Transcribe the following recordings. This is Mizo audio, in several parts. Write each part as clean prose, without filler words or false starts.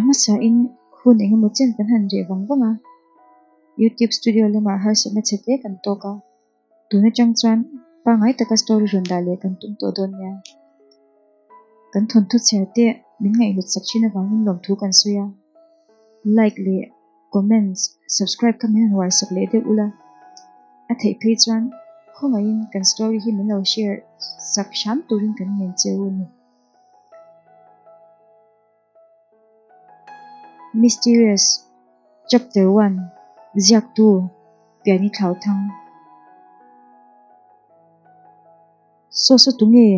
hmasain hun engemaw chen kan han reh vang vang a, YouTube studio lamah harsatna chhe hle kan tawk a, tun atang chuan pangngai taka story rawn dah leh kan tum tawh dawn nia. Kan thawnthu chhiar te min ngaihhlut sak thin avangin lawmthu kan sawi a, like leh comments, subscribe kha min han huar sak leh deuh ula, a theih phei chuan khawngaihin kan story hi min lo share sak hram turin kan ngen che u a ni. Mysterious Chapter 1 Ziaktu Piani Thlauthang Saw saw tunge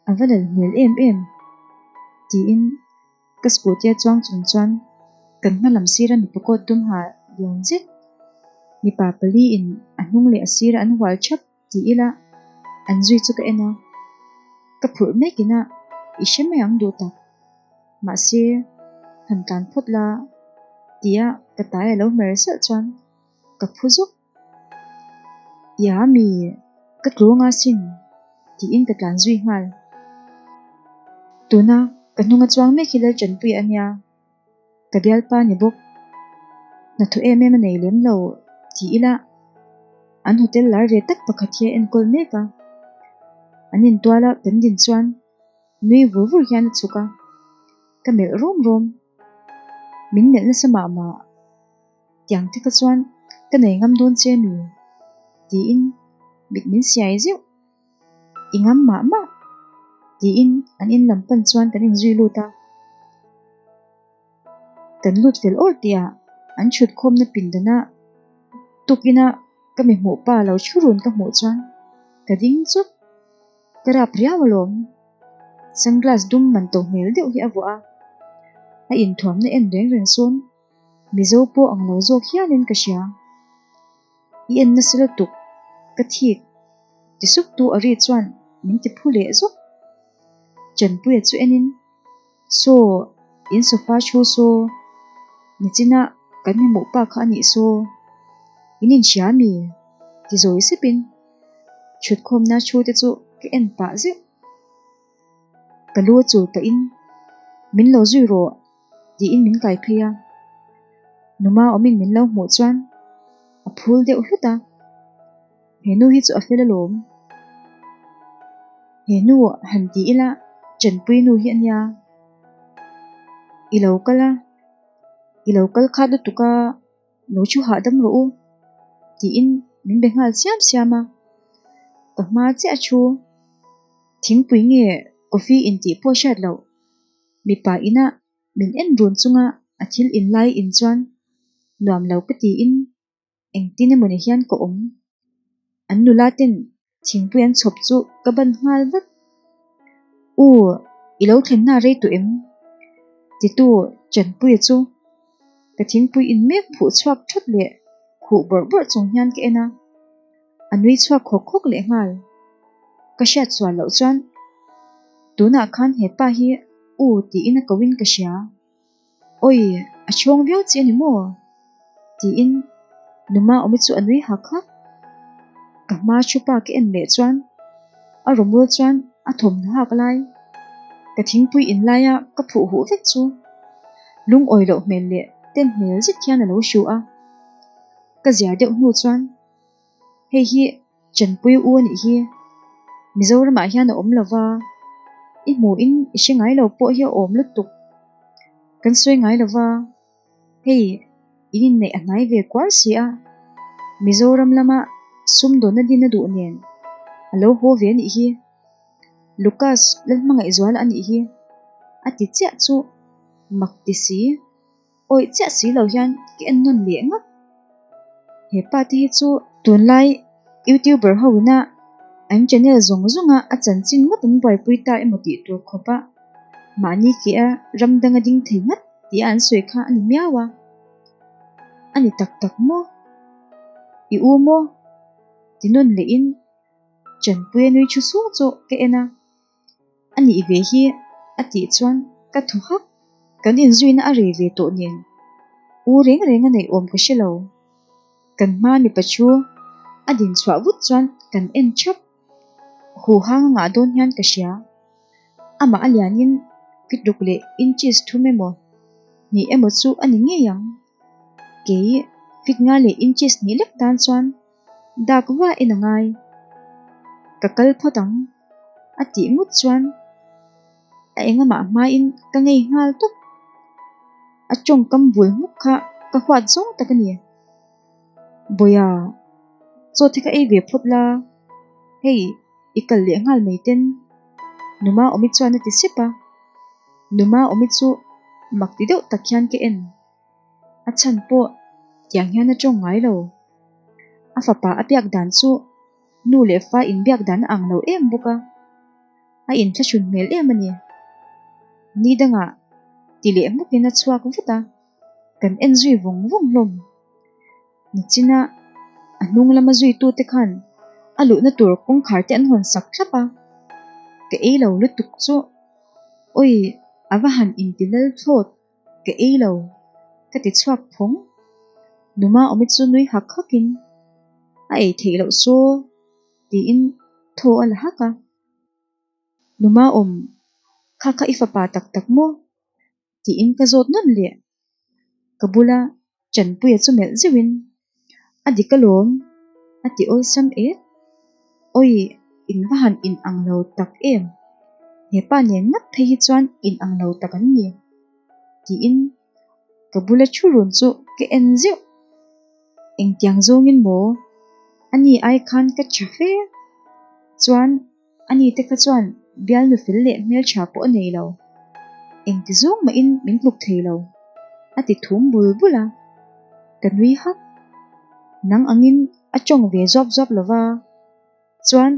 a va lal hmel em em? tiin ka scooty a chuang chung chuan kan hma lam sira mipa coat dum ha lian zet mipa pali in a hnung leh a sira an hual thap ti ila an zui chu ka en a, ka phurh mek ina i hre mai ang duh tak. Mahse han tlan phawt la tia ka tai a lo hmer salh chuan ka phu zuk. Ia mi ka tluang a sin tiin ka tlan zui nghal. Tuna ka hnunga chuang mek hi Lalchanpuia a nia, ka bialpa ni bawk. Hnathawh em em a nei lem lo ti ila an hotel lar ve tak pakhat hi a enkawl mek a. An intuala kan din chuan nui vur vur hian a chhuk a, ka melh rum rum. Min melh nasa mah mah. Tiang te kha chuan ka nei ngam dawn che mi? Tiin mit min siai zeuh. I ngam mah mah. Tiin an in lam pan chuan kan inzui lut a. Kan lut fel awr tihah an thut khawmna pindana tukina ka mi hmuh pa lo thu run ka hmuh chuan ka ding chawt. Ka rap riau alawm. Sunglass dum man to hmel deuh hi a vuah a. A inthuamna en reng reng sawn Mizo pawh ang lo zawk hialin ka hria. I en nasa lutuk, ka thik ti sup tu a ri chuan min ti phu leh zawk. Chanpuia chu enin, Saw, in sofa thu saw, nichina kan hmuh pa kha a nih saw, in inhria mi? ti zawi sepin thutkhawmna thu te chu ka en pah zeuh. Ka lu a chul pahin, Min lo zui rawh tiin min kai phei a. Numa awmin min lo hmuh chuan a phul deuh hlut a, He nu hi chu a fel alawm. He nu han ti ila Chanpui nu hi a nia. I lo kal a, i lo kal khat lutuk a, lo thu hahdam rawh u tiin min be nghal siam siam a. Ka hma chiah a thu, thingpui nge coffee intih pawh hriat loh. Mipa ina min en run chunga a thil in lai in chuan nuam lo ka tiin engtin emawni hian ka awm. An nula ten thingpui an chhawp chu ka ban nghal vat. U, i lo thlen hna rei tawh em? Titu Chanpuia chu ka thingpui in mek phuh chhuak that leh khuh bawrh bawrh chung hian ka en a. A nui chhuak khawk khawk leh nghal. Ka hriat sual loh chuan tunah khan he pa hi u tiin a koin ka hria. Awi, a chhawng viau che a ni maw? tiin Numa awmi chu a nui hak hak. Ka hma thu pa ka en leh chuan a rawmul chuan a thawmhnaw hak lai, ka thingpui in laia ka phuh huh vek chu lungawi loh hmel leh ten hmel zet hian a lo hru a. Ka ziar deuh hnu chuan Hei hi Chanpui u a nih hi. Mizoramah hian a awm lo va, i hmuhin i hre ngai lo pawh hi a awm lutuk. Kan sawi ngai lo va, hei in inneih a hnai ve kuar si a, Mizoram lama sumdawnna din a duh nen a lo haw ve a nih hi. Lucas Lalhmangaihzuala a nih hi a ti chiah chu mak ti si. Awih chiah si lo hian ka en nawn leh ngawt. He pa te hi chu tunlai youtuber ho ina an channel zawng zawnga a chanchin ngawt an buaipui ta emaw tih tur khawp a mahni ke a ram danga ding thei ngat tih a an sawi kha a ni miau a. A ni tak tak maw? I u maw? Ti nawn lehin Chanpuia nui thu sung chu ka en a. A nih ve hi a tih chuan ka thaw hak. Kan inzuina a rei ve tawh nen u reng reng a neih awm ka hre lo. Kan hma mipa chu a din chhuah vut chuan kan en thap. Huhang a ngah dawn hian ka hria. Amah a lianin fit ruk leh inches thum emaw. hnih emaw chu a ni ngei ang. Kei fit nga leh inches hnih lek tan chuan dak va en a ngai. Ka kal phawt ang a tih ngut chuan a engamah hmain ka ngei nghal tawp. A tawngkam bul hmuk kha ka huat zawng tak a ni. Bawia, chaw te kha ei ve phawt la, hei i kal leh nghal mai ten Numa Awmi chuan a ti sep a. Numa Awmi chu mak ti deuh tak hian ka en. A chhan pawh tiang hian a tawng ngai lo. A fapa a biak dan chu nu leh fa inbiak dan a ang lo em bawk a. A inthlahrun hmel em a ni. Ni dangah ti leh hmukin a chhuak vut a, kan en zui vawng vawng hlawm. Nichina a hnung lama zuitute khan a luhna tur kawngkhar te an hawn sak thlap a, ka ei lo lutuk chu awi a va han inti lal thlawt ka ei lo ka ti chhuak phawng. Numa awmi chu nui hak hakin a ei theih loh saw tiin thaw a la hak a. Numa awm, kha kha i fapa tak tak maw? Tiin ka zawt nawn leh. Ka bula Chanpuia chu melh zeuhin, A dik alawm, a ti awlsam et. Awi, in va han in ang lo tak em? Hepa nen ngat phei hi chuan in ang lo tak an ni, tiin ka bula thu run chu ka en zeuh. Engtiang zawngin maw? Ani ai khan ka tha fe. Chuan Ani te kha chuan bialnu fel leh hmeltha pawh a nei lo. Engti zawng mahin min tluk thei lo, a ti thum bul bul a. Ka nui hak. Nang angin a tawng ve zuap zuap lo va, chuan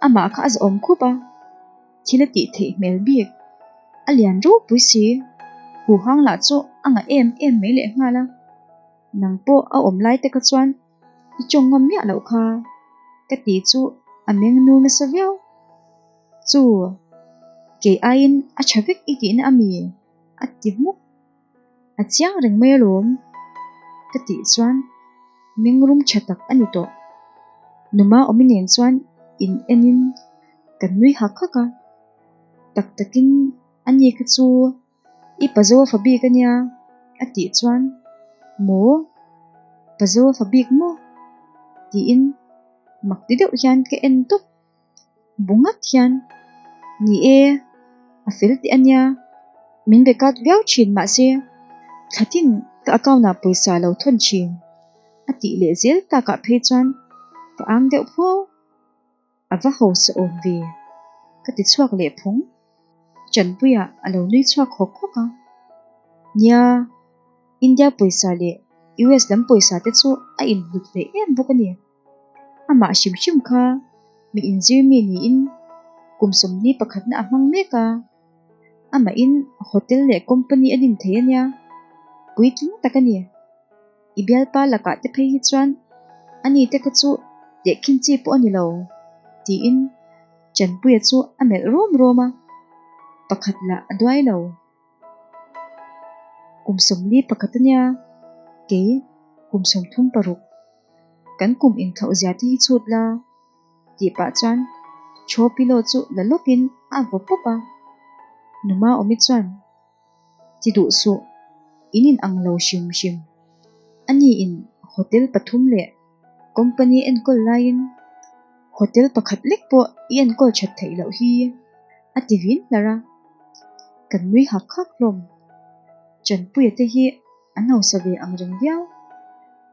amah kha a zahawm khup a, thil a tih theih hmel bik. A lian ropui si, huhang lah chu a ngah em em mai lehnghal a. Nang pawh a awm lai te kha chuan I tawng ngam miah loh kha ka ti chu a meng nu nasa viau. Chu, kei aiin a tha vek i tihna a mi? a ti hmuk. A chiang reng mai alawm ka tih chuan meng rum tha tak a ni tawh. Numa awmi nen chuan in enin kan nui hak hak a. Tak takin a ni kha chu I pazo a fa bik a nia a tih chuan Maw? Pazo a fa bik maw? tiin mak ti deuh hian ka en tawp. Bu ngat hian Ni e, a fel teh a nia, min be kat viau thin mahse thlatin ka account ah pawisa a lo thawn thin a tih leh zel takah phei chuan ka ang deuh phuau. A va hausa awm ve, ka ti chhuak leh phawng. Chanpuiah a lo nui chhuak hawk hawk a. Nia, India pawisa leh US lam pawisa te chu a inhlut ve em bawk a ni. Amah hrim hrim kha mi inzir mi niin kum sawmli pakhatna a hmang mek a. Amahin hotel leh company a din thei a nia, puitling tak a ni. I bialpa lakah te phei hi chuan ani te kha chu tehkhin chi pawh a ni lo, tiin Chanpuia chu a melh rawm rawm a, pakhat lah a duai lo. Kum 41 a nia, kei kum 36. Kan kum inthlauh zia te hi chhut la, tih pah chuan Chhaw pillow chu la lawpin a vaw pawp a. Numa awmi chuan. Ti duh suh, in in ang lo hrim hrim. A ni in hotel pathum leh company enkawl laiin hotel pakhat lek pawh i enkawl that theih loh hi a ti vin hlar a. Kan nui hak hak hlawm. Chanpuia te hi an hausa ve ang reng viau.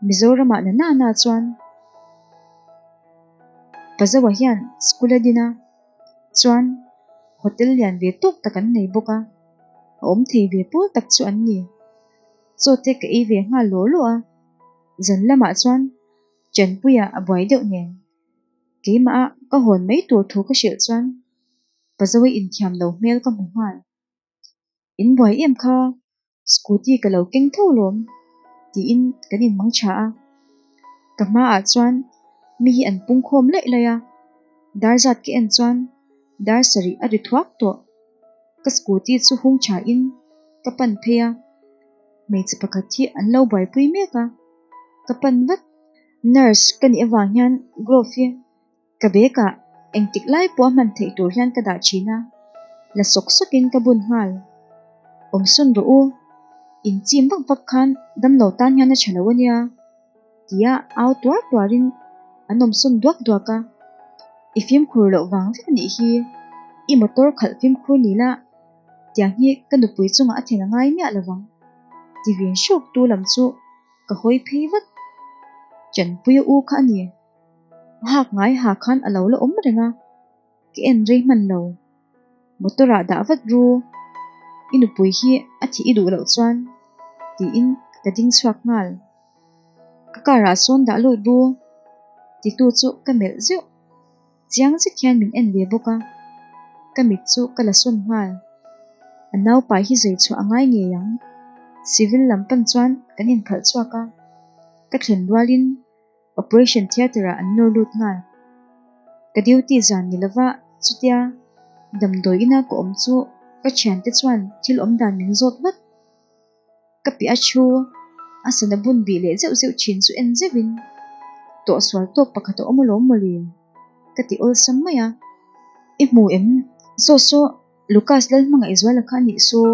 Mizoramah na na na chuan Pazawa hian school a din a. Chuan hotel lian ve tawk tak an nei bawk a, a awm thei ve pawl tak chu an ni. Chaw te ka ei ve nghal law law a, zan lamah chuan Chanpuia a buai deuh nen keimah a ka hawn mai tur thu ka hrilh chuan Pazawi inthiam lo hmel ka hmu nghal. In buai em kha, scooty ka lo keng tho lawm tiin kan inmang tha a. Ka hmaah chuan mi hi an pung khawm laih laih a, dar zat ka en chuan dar sarih a ri thuak tawh. Ka scooty chu hung tha in ka pan phei a, hmeichhe pakhat hi an lo buaipui mek a, ka pan vat. Nurse ka nih avang hian glove hi Ka bag ah engtik lai pawh a hman theih tur hian ka dah thin a, la sawk sawkin ka bun nghal. Awm sawn rawh u, In chim vak vak khan damlo tan hian a tha lo a nia, tia au tuar tuarin an awm sawn duak duak a. I fimkhur loh vang vek a nih hi, i motor khalh fimkhur ni la, tiang hi ka nupui chungah a thlen a ngai miah lovang, ti vin hruk tu lam chu ka hawi phei vat. Chanpuia u kha a ni. A hak ngai ha khan a lo la awm reng a, ka en rei hman lo. Motor ah dah vat ru, i nupui hi a thih i duh loh chuan, tiin ka ding chhuak nghal. Ka car ah sawn dah lut ru, titu chu ka melh zeuh. Chiang zet hian min en ve bawk a, ka mit chu ka la sawn nghal. A naupai hi zai chhuah a ngai ngei ang. Civil lam pan chuan kan inkhalh chhuak a, ka thlen rualin Operation Theatre ah an nawr lut nghal. Ka duty zan ni lova chutia damdawi ina ka awm chu ka thiante chuan thil awm dan min zawt vat. Ka piah a thu a sana bun bih leh zeuh zeuh thin chu en zeuhin tawhsual tawk pakhat a awm alawm mawle ka ti awlsam mai a. I hmu em? Saw saw Lucas Lalhmangaihzuala kha a nih saw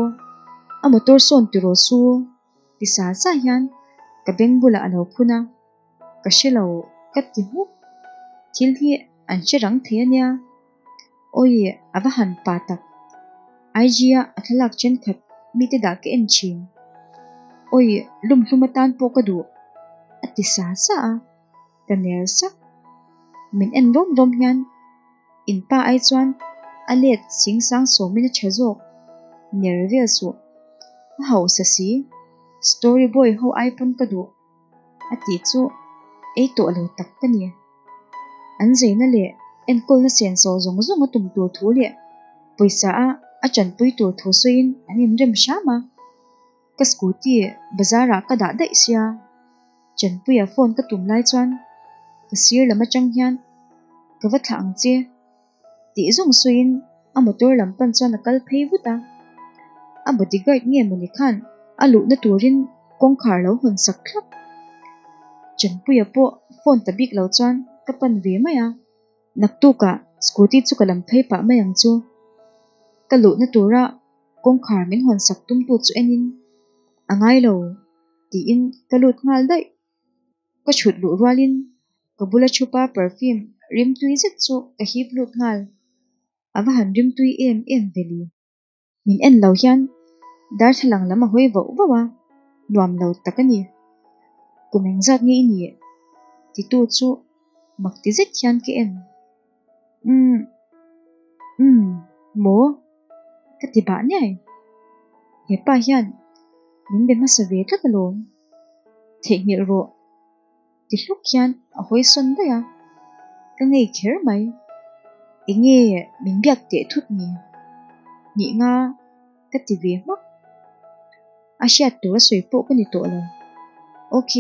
a motor sawn tiraw su? Ti sa sa hian ka beng bulah a lo phun a, ka hre lo ka ti hmuk. Thil hi an hre rang thei a nia. Awi a va han pa tak. IG a a thlalak thenkhat mite dah ka en thin. Awi lum hlum atan pawh ka duh a ti sa sa a, ka ner sak. Min en rawm rawm hian in pa ai chuan a let sing sang sawmin a tha zawk. Ner vel suh. A hausa si, story boy ho ai pawn ka duh a tih chu ei tawh lo tak ka ni. An zeina leh enkawlna senso zawng zawng a tum tur thu leh pawisa a a tanpui tur thu sawiin an inrem hram a. Ka scooty bazar ah ka dah daih sia, Chanpuia phone ka tum lai chuan ka sir lam atang hian ka va thlah ang che tih zawng sawiin a motor lam pan chuan a kal phei vut a. A bodyguard nge mawni khan a luhna turin kawngkhar lo hawn sak thlap. Chanpuia pawh phone ta bik lo chuan ka pan ve mai a. Naktukah scooty chu ka lam phei pah mai ang chu. Ka luhna tura kawngkhar min hawn sak tumtu chu enin a ngai lo tiin ka lut nghal daih. Ka chhut luh rualin ka bula thupa perfume rimtui zet chu ka hip lut nghal. A va han rimtui em em ve li. Min en lo hian darthlalang lam a hawi vauh vauh a, nuam lo tak a ni. Kum engzat nge i nih? Titu chu mak ti zet hian ka en. Umm, umm, maw? Ka ti bah niai. Hepa hian min be hmasa ve tlat alawm. Theihnghilh rawh. Ti hluk hian a hawi sawn daih a, ka ngei kher mai. Enge min biak teh thut ni? Hnih nga ka ti ve hmak. A hriat tur a sawi pawh ka ni tawh lo. Ok,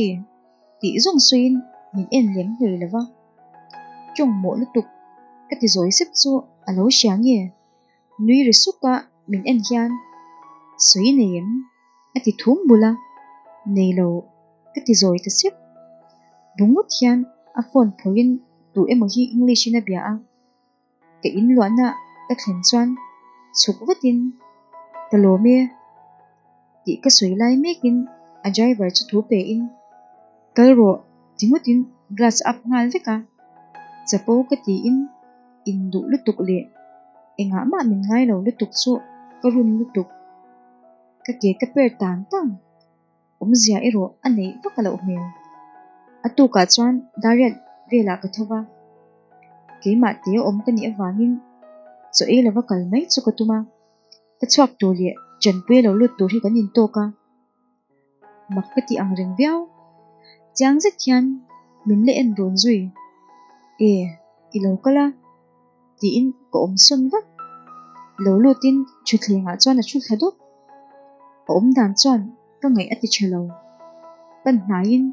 tih zawng sawiin min en lem hlei lo va. Tawng mawh lutuk ka ti zawi sep chu a lo hria nge? Nui ri suk a min en hian sawi nei em? A ti thum bul a, nei lo ka ti zawi ta sep. Bu ngut hian a phone phawrhin tu emaw hi English in a bia a, ka in luahna ka thlen chuan chhuk vatin ka lawm e tih ka sawi lai mekin a driver chu thu pe in kal rawh ti ngawtin glass up nghal vek a, chapo ka tiin in duh lutuk leh engah mah min ngai lo lutuk chu ka run lutuk. Ka ke ka per tan tan. Awmzia erawh a neih vak a loh hmel. A tukah chuan Dariat velah ka tho va, keimah te awm ka nih avangin chaw ei lova kal mai chu ka tum a. Ka chhuak tur leh Chanpuia lo lut tur hi kan intawk a, mak ka tih ang reng viau. Chiang zet hian min la en rawn zui. E, i lo kal a. Tiin ka awm sawn vat. Lo lutin thutthlengah chuan a thu thla dawp. A awm dan chuan ka ngaih a ti tha lo. Pan hnaiin,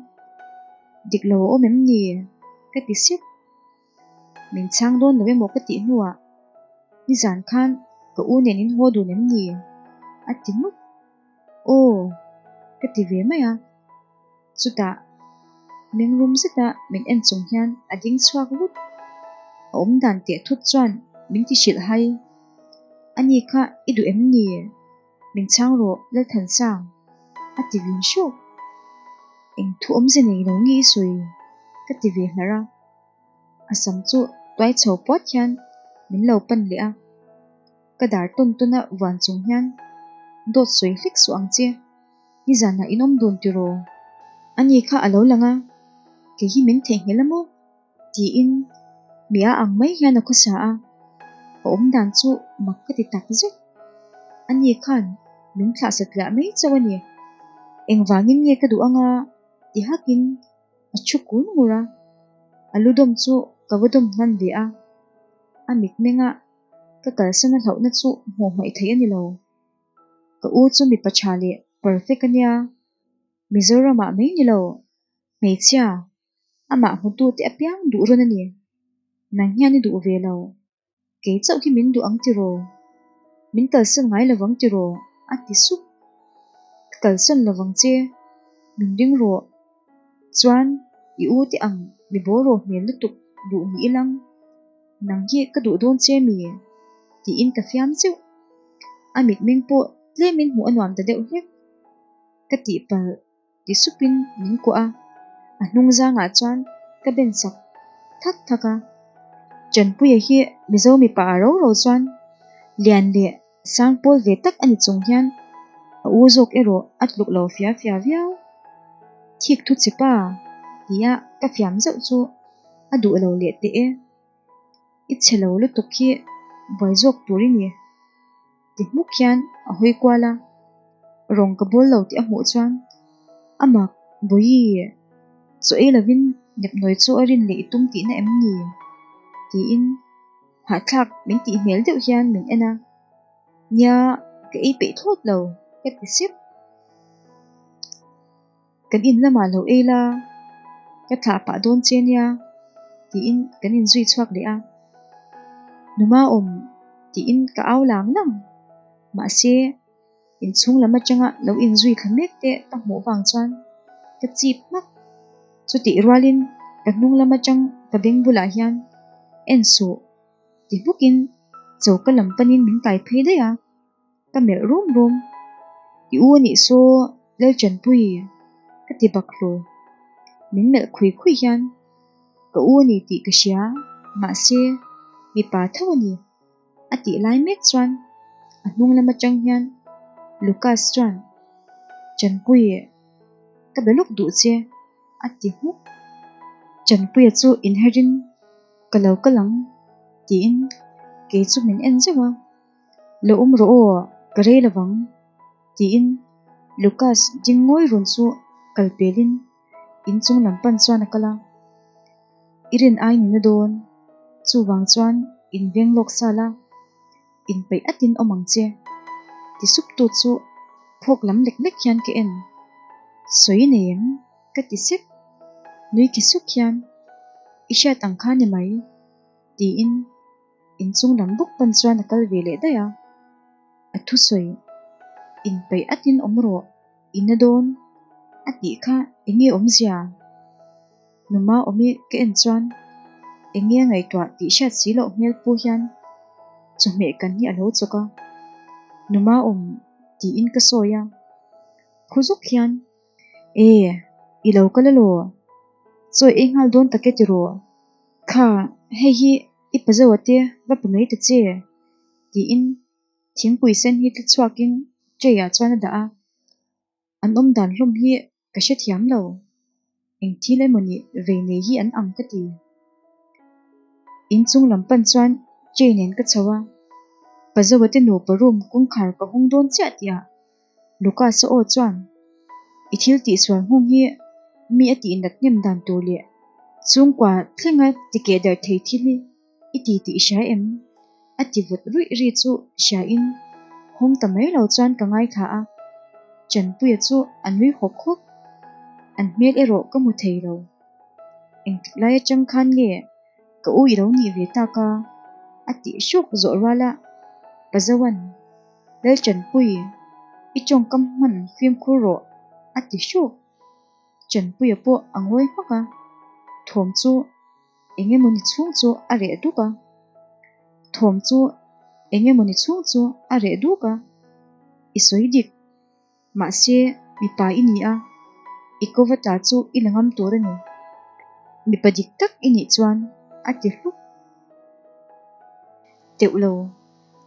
Dik lo a awm em ni? ka ti sep. Min chhang dawn lo emaw ka tih hnuah, Nizan khan ka u nen in haw dun em ni? a ti ngawt. Aw, ka ti ve mai a. Chutah mengrum zeta min en chung hian a ding chhuak vut. A awm dan teh thut chuan min ti hrilh hai. Ani kha i duh em ni? Min chhang rawh Lalthansang. A ti vin hrawk. Eng thu awmze nei lo nge i sawi? Ka ti ve hlar a. A sam chu tuai chho puat hian min lo pan leh a. Ka dar tawn tawn a vuan chung hian dawt sawi hlek suh ang che. Nizanah in awm dun tiraw? Ani kha a lo lang a, kei hi min theihnghilh a maw? Tiin mi a ang mai hian a khawsa a, a awm dan chu mak ka ti tak zet. Ani khan min thlah satliah mai chauh a ni. Engvangin nge ka duh anga ti hakin a thu kun ngur a, a lu dawm chu ka va dawm hman ve a, a mitmenga ka kalsan a hlauhna chu hmuh hmaih theih a ni lo. Ka u chu mipa tha leh perfect a nia, Mizoramah mai ni lo, hmeichhia, amah hmutute apiang duh rawn a ni. Nang hian i duh ve lo. Kei chauh hi min duh ang tiraw? Min kalsan ngai lovang tiraw? A ti sup. Ka kalsan lovang che, min ring rawh. Chuan i u te ang mi bawlraw hmel lutuk duh ni ilang. Nang hi ka duh dawn che mi? Tiin ka fiam zeuh. A mitmeng pawh tlemin hmuh a nuam ta deuh hlek. Ka tihpalh. Ti supin min kuah a, a hnung zangah chuan ka ben sak thak thak a. Chanpuia hi Mizo mipa a ro ro chuan lian leh sang pawl ve tak a ni chung hian a u zawk erawh a tluk lo fia fia viau. Thik thu che pa tia ka fiam zeuh chu a duh lo leh teh e. I chhe lo lutuk hi buai zawk tur i ni. Ti hmuk hian a hawi kual a, rawng ka bawl lo tih a hmuh chuan a mak Bawihi chaw ei lovin nepnawi chu a rin leh i tum tihna em ni? tiin hahthlak min tih hmel deuh hian min en a, Nia ka ei peih thlawt lo ka ti sep. Kan in lamah lo ei la, ka thlah pah dawn che nia, tiin kan inzui chhuak leh a. Numa awm tiin ka au lang lang. Mahse, inchhung lam atanga lo inzui thla mek te ka hmuh vang chuan ka chip hmak. Chutih rualin ka hnung lam atang ka beng bulah hian en suh ti hmukin choka lam panin min kai phei daih a. Ka melh rum rum. I u anih saw Lalchanpui ka ti bak hlur. Min melh khui khui hian ka u ani tih ka hria mahse mipa tho ani a tih lai mek chuan a hnung lam atang hian Lucas chuan Chanpui ka be lawk duh che a ti hmuk. Chanpuia chu inherin ka lo kal ang tiin kei chu min en zeuh a. Lo awm rawh aw, ka rei lovang, tiin Lucas ding ngawi run chu kal pelin inchung lam pan chuan a kal a. I rin ai ni na dawn, chuvang chuan inveng lawk sa la, inpeih atin awm ang che, ti sup tu chu phawk lam lek lek hian ka en. Sawi nei em? ka ti sep. Nui khi suk hian, I hriat ang kha ni mai, tiin. Inchung lam bawk pan chuan a kal ve leh daih a, a thusawi inpeih atin awm rawh, i na dawn a tih kha eng nge awmzia? Numa awmi ka en chuan eng nge a ngaihtuah tih hriat si loh hmel pu hian chawhmeh kan hi a lo chawk a, Numa awm tiin ka sawi a, phu zuk hian E, i lo kal alaw? Chawi ei nghal dawn tak e tiraw? Kha, hei hi i pa zo ate va pe mai ta che, tiin thingpui sen hi tla chhuakin tray ah chuan a dah a. An awm dan hlawm hi ka hrethiam lo, eng thil emaw ni vei nei hi an ang ka ti. Inchung lam pan chuan tray nen ka chho a, pa zo ate nupa room kawngkhar ka hawng dawn chiah tihah Lucas-a aw chuan, I thil tihsual nghawng hi mi a tihnat hnem dan tur leh chhungkua thlenga tikeh darh thei thil hi i ti tih i hria em? a ti vut ruih ri chu hriain hawng ta mai lo chuan ka ngaithla a, Chanpuia chu a nui hawk hawk. An hmel erawh ka hmu thei lo. Engtik lai atang khan nge ka u i lo nih ve tak a? a tih hruk zawh rual a, Pazoan. Lalchanpui, i tawngkam hman fimkhur rawh, a ti hruk. Chanpuia pawh a ngawi hmak a, thawm chu eng emawni chhung chu a reh duk a. Thawm chu eng emawni chhung chu a reh duk a, i sawi dik. Mahse, Mipa i ni a, i kova tla chu i la ngam tur a ni. Mipa dik tak i nih chuan a ti hluk. Teuh lo,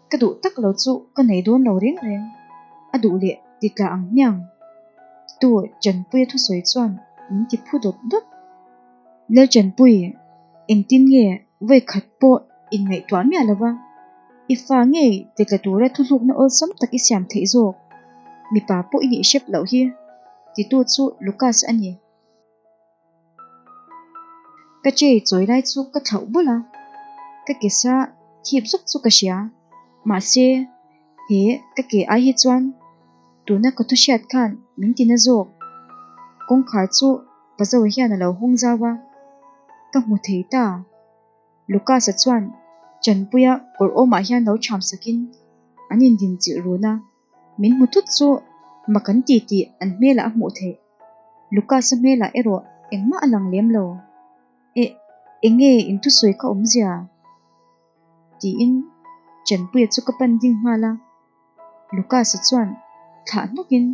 ka duh tak lo chu ka nei dawn lo reng reng, a duh leh ti tla ang hmiang. Tu Chanpuia thusawi chuan min ti phu dawt dawt. Lalchanpui, engtin nge vawi khat pawh inngaihtuah miah lova i fa ngei ti tla tura thuhlukna awlsam tak i siam theih zawk? Mipa pawh i nih hrep loh hi, titu chu Lucas a ni. Ka chei chawi lai chu ka thlauh bawlh a, ka ke sa thip zuk chu ka hria. Mahse, he ka ke ai hi chuan tuna ka thu hriat khan min ti na zawk. Kawngkhar chu Pazo hian a lo hawng zau a, ka hmu thei ta. Lucas-a chuan Chanpuia kawr awmah hian lo ṭham sakin an indinchilh run a. Min hmu thut chu mak an ti tih an hmelah a hmuh theih. Lucas-a hmelah erawh engmah a lang lem lo. Eh, eng nge in thusawi kha awmzia? Tiin Chanpuia chu ka pan ding nghal a. Lucas-a chuan thlah hnawkin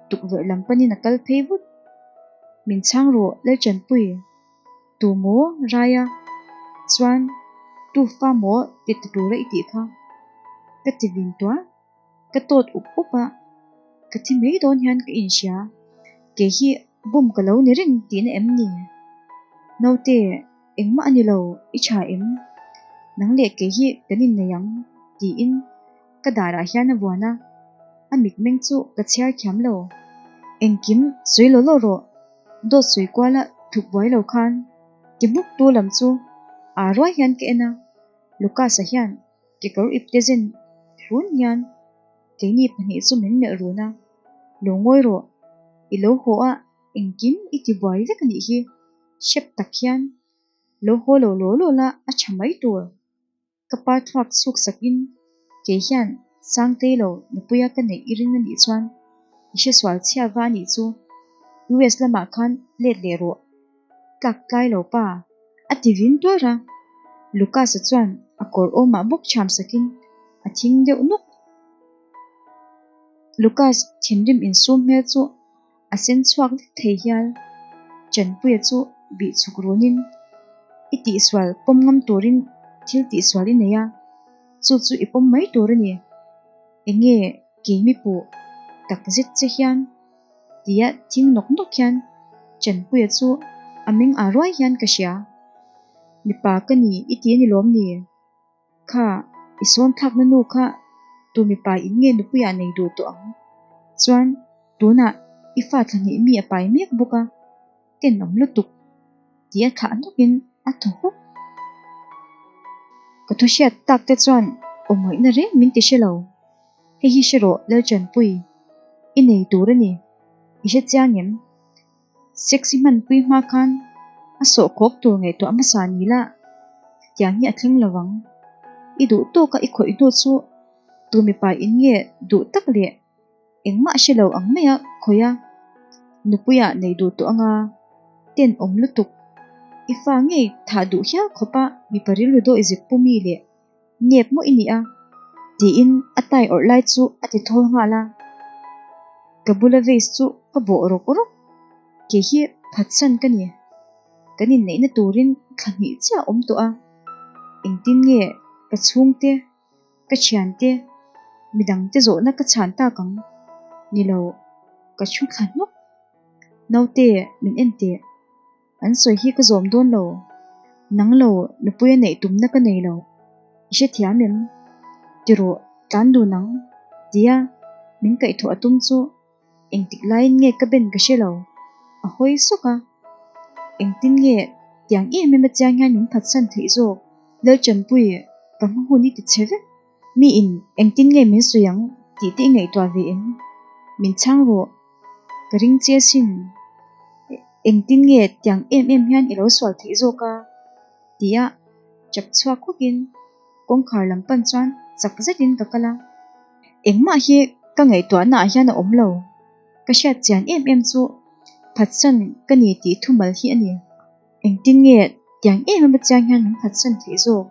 tukverh lam panin a kal phei vut. Min chhang rawh Lalchanpui. Tu maw Raya chuan tu fa maw ti ta tura i tih kha? Ka ti vin tuah. Ka tawt up up a, ka thi mai dawn hian ka inhria. Kei hi bum ka lo ni reng tihna em ni? Naute, engmah a ni lo, i tha em? Nang leh kei hi kan innei ang tiin ka darah hian a vuan a, a mitmeng chu ka chhiar thiam lo. Engkim sawi law law rawh. Dawt sawi kuala thuk buai lo khan ti hmuk tu lam chu aa ruai hian ka en a, Lucas-a hian kekawr ipte zen hlun hian keini pahnih chu min melh run a, Lo ngawi rawh, i lo haw a engkim i ti buai vek a nih hi, hrep tak hian lo haw lo law law la a tha mai tur. Ka pa thluak chhuk sakin kei hian Sangtei lo nupuia ka neih i ring a nih chuan i hresual chhia va a nih chu US lamah khan let leh rawh tlak tlai lo pa a ti vin tuar a. Lucas-a chuan a kawr awmah bawk thiam sakin a thing deuh nawk. Lucas thinrim insum hmel chu A sen chhuak vek thei hial. Chanpuia chu bih chhuk runin, I tihsual pawm ngam turin thil tihsual i nei a, chu chu i pawm mai tur a ni. Enge keimi puh tak zet che hian? tia thing nawk nawk hian Chanpuia chu a meng a ruai hian ka hria. Mipa ka ni i ti a ni lawm ni? Kha, i sawn thlakna nu kha tu mipa in nge nupuiah nei duh tawh ang? Chuan tunah i fa thlahnih mi a pai mek bawk a, tenawm lutuk ti a thlah hnawkin a thaw hawk. Ka thu hriat tak te chuan awmawihna reng min ti hre lo. Hei hi hre rawh Lalchanpui, i nei tur a ni, i hre chiang em? Sexy hmanpui hma khan a sawhkhawk tur ngaihtuah hmasa ni la, tiang hi a thleng lo ang. I duh tawka i khawih hnu chu tu mipa in nge duh tak leh engmah hre lo ang maia khawih a, nupuia nei duh tawh anga ten awm lutuk. I fa ngei thah duh hial khawpa mipa rilru dawih zep pu mi leh Nep maw i nih a? Tiin a tai awrh lai chu a ti thawl nghal a. Ka bula vase chu ka bawh rawk rawk. Kei hi phatsan ka ni. Kan inneihna turin thla hnih chiah a awm tawh a. Engtin nge ka chhungte, ka thiante, midangte zawhna ka chhan tak ang? Ni lo, ka thu thla hnawk. Naute, min en teh. An sawi hi ka zawm dawn lo. Nang lo, nupui a neih tumna ka nei lo. I hrethiam em? Ti rawh, tlan dun ang. Tia min kaihthawh a tum chu engtik laiin nge ka ben ka hre lo. A hawi sawk a. Engtin nge tiang em em a chiang hian min phatsan theih zawk? Lalchanpui, ka hma hun i ti chhe vek. Mi in engtin nge min sawi ang tih te i ngaihtuah ve em? Min chhang rawh. Ka ring che asin. Engtin nge tiang em em hian i lo sual theih zawk a? Tia chap chhuak hawkin kawngkhar lam pan chuan chak zetin ka kal a. Engmah hi ka ngaihtuahnaah hian a awm lo. Ka hriat chian em em chu phatsan ka ni tih thumal hi a ni. Engtin nge tiang em em achiang hian min phatsan theih zawk?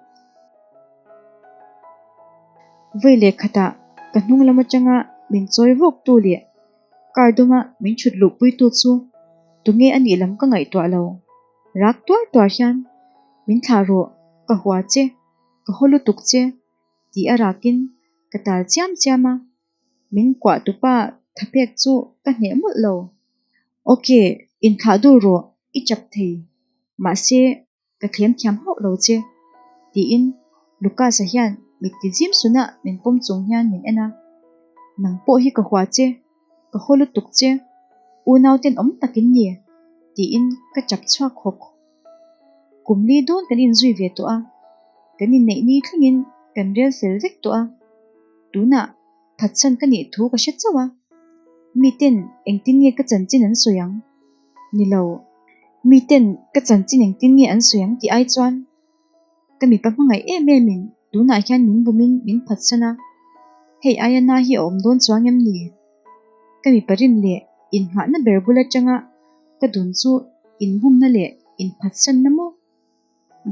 Vawi leh khatah ka hnung lam atanga min chawi vawktu leh. Car duma min thut luhpuitu chu tunge a nih lam ka ngaihtuah lo. Rak tuar tuar hian, Min thlah rawh, ka hua che, ka haw lutuk che, ti a rakin ka tal chiam chiam a, min kuah tupa thapek chu ka hneh mawlh lo. Ok, inthlah dul rawh, i chap thei, mahse ka thlem thiam hauh lo che, tiin Lucas-a hian mit ti zim suna min pawm chung hian min en a, Nang pawh hi ka hua che, ka haw lutuk che, unau tenawm tak in ni, tiin ka chap chhuak hawk. Kum li dawn kan inzui ve tawh a, kan inneih ni thlengin kan rel fel vek tawh a, tunah phatsan ka nih thu ka hre chauh a, miten engtin nge ka chanchin an sawi ang? Ni lo, miten ka chanchin engtin nge an sawi ang tih ai chuan ka mipa hmangaih em em in tunah hian min bumin min phatsan a, hei aia na hi a awm dawn chuang em ni? Ka mipa rin leh inngahna ber bul atanga ka dun chu inbumna leh inphatsanna maw?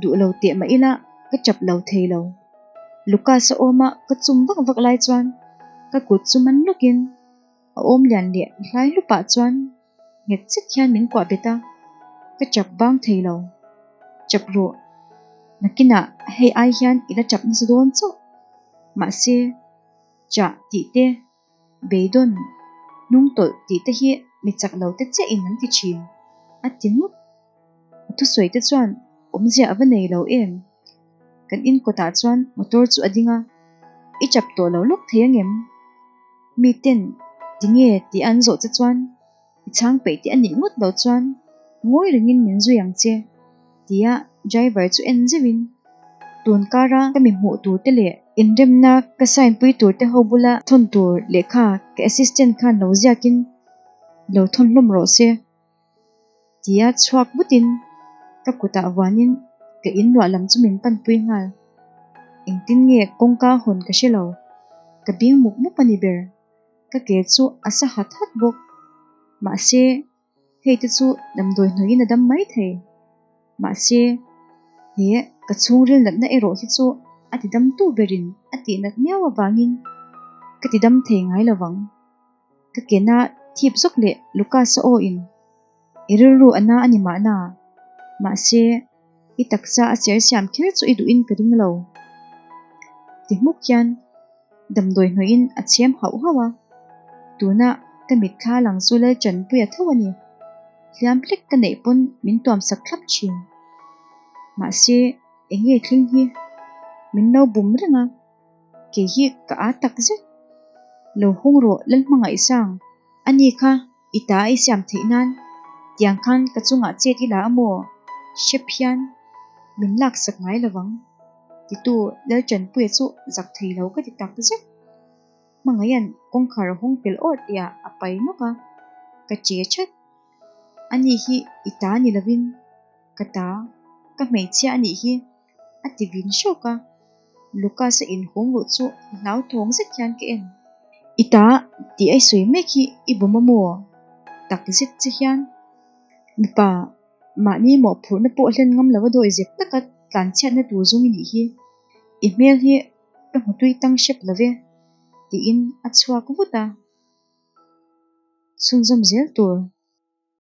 Duh lo teh mah ila ka chap lo thei lo. Lucas a awm a ka chum vak vak lai chuan ka kut chu man lawkin a awm lian leh hlai hlupah chuan nghet zet hian min kuah bet a, ka chap bang thei lo. Chap rawh, nakinah hei ai hian i la chap nasa dawn chauh. Mahse, chah tih te Beidawn, hnungtawlh tih te hi mi chak lo te chiah in an ti thin, a ti ngawt. A thusawi te chuan awmzia a va nei lo em? Kan in kawtah chuan motor chu a ding a, I chap tawh lo lawk thei angem? Mi ten tinge tih an zawh che chuan i chhang peih tih a nih ngawt loh chuan ngawi rengin min zui ang che, tia driver chu en zeuhin tun kara ka mi hmuh tur te leh inremna ka sign pui tur te ho bula thawn tur lehkha ka assistant khan lo ziakin lo thawn hlawm rawh se, tia chhuak vutin ka kutah vuanin ka inluah lam chu min panpui nghal. Engtin nge kawngka hawn ka hre lo, ka bing mup mup a ni ber. Ka ke chu a sa hat hat bawk. Mahse, hei te chu damdawi hnuaiin a dam mai thei. Mahse, he ka chhungril natna erawh hi chu a ti damtu berin a tih nat miau avangin ka ti dam thei ngai lovang. Ka ke na thip zawk leh Lucas-a aw in i rilru a na a ni mahna. Mahse, i taksa a cher siam kher chu i duhin ka ring lo. Ti hmuk hian Damdawi hnawhin a chhem hauh hauh a, tuna ka mitthla lang chu Lalchanpuia tho a ni. Hliam hlek ka neih pawn min tuam sak thlap thin. Mahse, eng nge thleng hi? Min lo bum reng a, kei hi ka â tak zet. Lo hawng rawh Lalhmangaihsang, a ni kha i ta i siam theih nan tiang khan ka chungah chet i la a maw? Hrep hian min laksak ngai lovang. Titu Lalchanpuia chu zak thei lo ka ti tak zet. Hmangaiha'n kawngkhar a hawng pel awrh tihah a pai nawk a, ka che chat. Ani hi i ta ni lovin ka ta, ka hmeichhia a nih hi, a ti vin hrawk a. Lucas-a inhawng luh chu hlauthawng zet hian ka en. I ta tih a i sawi mek hi i bawm a maw? Tak zet che hian mipa Mahni mawhphurhna pawh hlen ngam lo a dawi zep taka tlanchhiatna tur zawng i nih hi. I hmel hi ka hmu tui tang hrep lo ve, tiin a chhuak vut a. Chhunzawm zel tur.